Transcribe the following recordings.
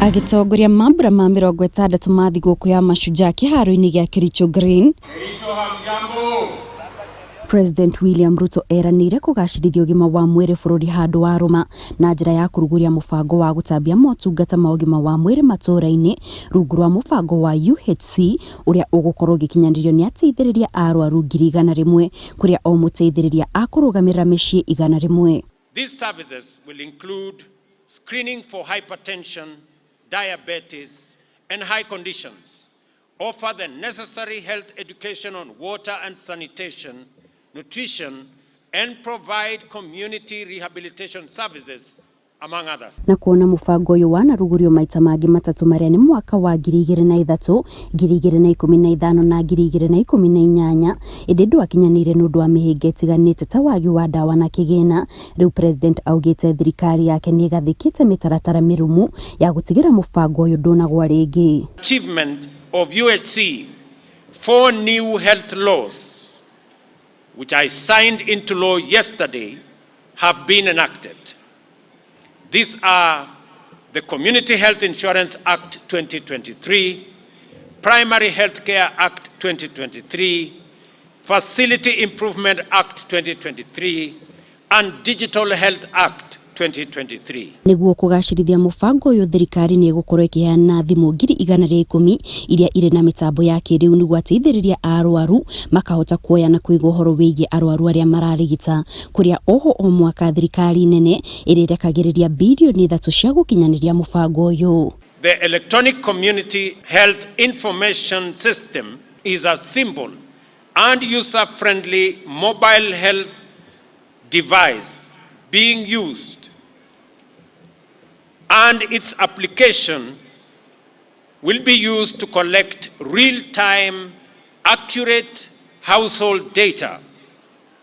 Agĩtongoria mambura ma 60 ma thigũkũ ya Mashujaa kĩharo-inĩ gĩa Kericho Green, President William Ruto eranĩire kũgacĩrithia ũgima wa mwĩrĩ bũrũri handũ wa rũma na njĩra ya kũrugũria mũbango wa gũtambia motungata ma ũgima wa mwĩrĩ matũũra-inĩ rungu rwa mũbango wa UHC ũrĩa ũgũkorwo ũgĩkinyanĩrio nĩ ateithĩrĩria a arwaru 100,000 kũrĩa o mũteithĩrĩria akũrũgamĩrĩra mĩciĩ 100. These services will include screening for hypertension, diabetes, and high conditions, offer the necessary health education on water and sanitation, nutrition, and provide community rehabilitation services, among others. Na kuona mũbango ũyũ wanarugũrio maita mangĩ matatũ marĩa nĩ mwaka wa 2003, 2015 na 2018, ĩndĩ ndwakinyanĩire nĩ ũndũ wa mĩhĩnga ĩtiganĩte ta wagi wa ndawa na kĩgĩna. Rĩu President augĩte thirikari yake nĩ ĩgathĩkĩte mĩtaratara mĩrũmu ya gũtigĩra mũbango ũyũ ndũnagwa rĩngĩ. Achievement of UHC, four new health laws, which I signed into law yesterday, have been enacted. These are the Community Health Insurance Act 2023, Primary Health Care Act 2023, Facility Improvement Act 2023, and Digital Health Act 2023. Nĩguo kũgacĩrithia mũbango ũyũ, thirikari nĩ ĩgũkorwo ĩkĩheana thimũ 110,000 iria irĩ na mĩtambo ya kĩrĩu nĩguo ateithĩrĩria arwaru makahota kuoya na kũiga ũhoro wĩgiĩ arwaru arĩa mararigita, kũrĩa oho o mwaka thirikari nene ĩrĩrekagĩrĩria birioni 3 cia gũkinyanĩria mũbango ũyũ. The Electronic Community Health Information System is a simple and user-friendly mobile health device being used, and its application will be used to collect real-time, accurate household data.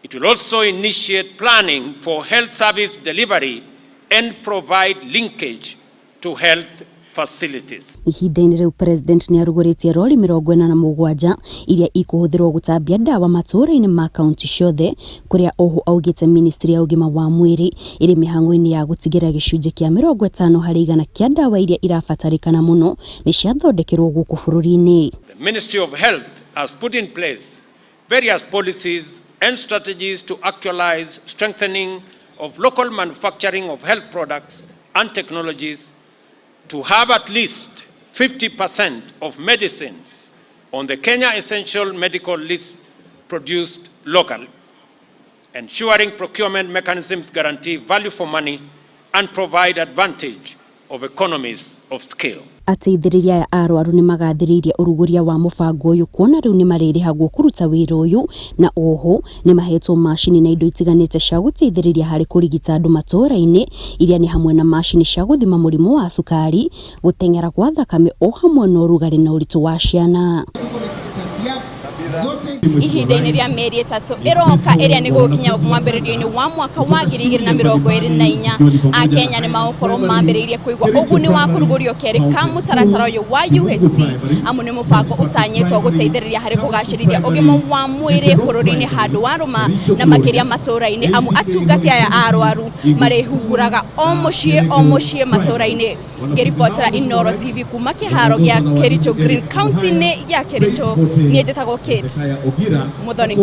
It will also initiate planning for health service delivery and provide linkage to health facilities. Ihinda-inĩ rĩu, President nĩ arugũrĩtie rori 47 iria ikũhũthĩrwo gũtambia ndawa matũũra-inĩ ma kaunti ciothe, kũrĩa oho augĩte ministry ya ũgima wa mwĩrĩ ĩrĩ mĩhang'o-inĩ ya gũtigĩrĩra gĩcunjĩ kĩa 50% kĩa ndawa iria irabatarĩkana mũno nĩ ciathondekerwo gũkũ bũrũri-inĩ. The Ministry of Health has put in place various policies and strategies to actualize strengthening of local manufacturing of health products and technologies to have at least 50% of medicines on the Kenya Essential Medical List produced locally, ensuring procurement mechanisms guarantee value for money and provide advantage of economies of scale. Ateithĩrĩria aya a arwaru nĩ magathĩrĩirie ũrugũria wa mũbango ũyũ kuona rĩu nĩ marĩrĩhagwo kũruta wĩra ũyũ, na oho nĩ mahetwo macini na indo itiganĩte cia gũteithĩrĩria harĩ kũrigita andũ matũũra-inĩ, iria nĩ hamwe na macini cia gũthima mũrimũ wa cukari, gũteng'era gwa thakame, o hamwe na ũrugarĩ na ũritũ wa ciana. Ihinda-inĩ rĩa mĩeri 3 ĩroka, ĩrĩa nĩ gũkinya mwambĩrĩrio-inĩ wa mwaka wa 2024, Akenya nĩ magũkorwo mambĩrĩirie kũigua ũguni wa kũrugũrio kerĩ ka mũtaratara ũyũ wa UHC, amu nĩ mũbango ũtanyĩtwo gũteithĩrĩria harĩ kũgacĩrithia ũgima wa mwĩrĩ bũrũri-inĩ handũ wa rũma na makĩria matũũra-inĩ, amu atungati aya a arwaru marĩhunguraga o mũciĩ o mũciĩ matũũra-inĩ. Ngĩribotera Inooro TV kuma kĩharo gĩa Kericho Green, kaunti-inĩ ya Kericho, niĩ njĩtagwo Kate Muthoni.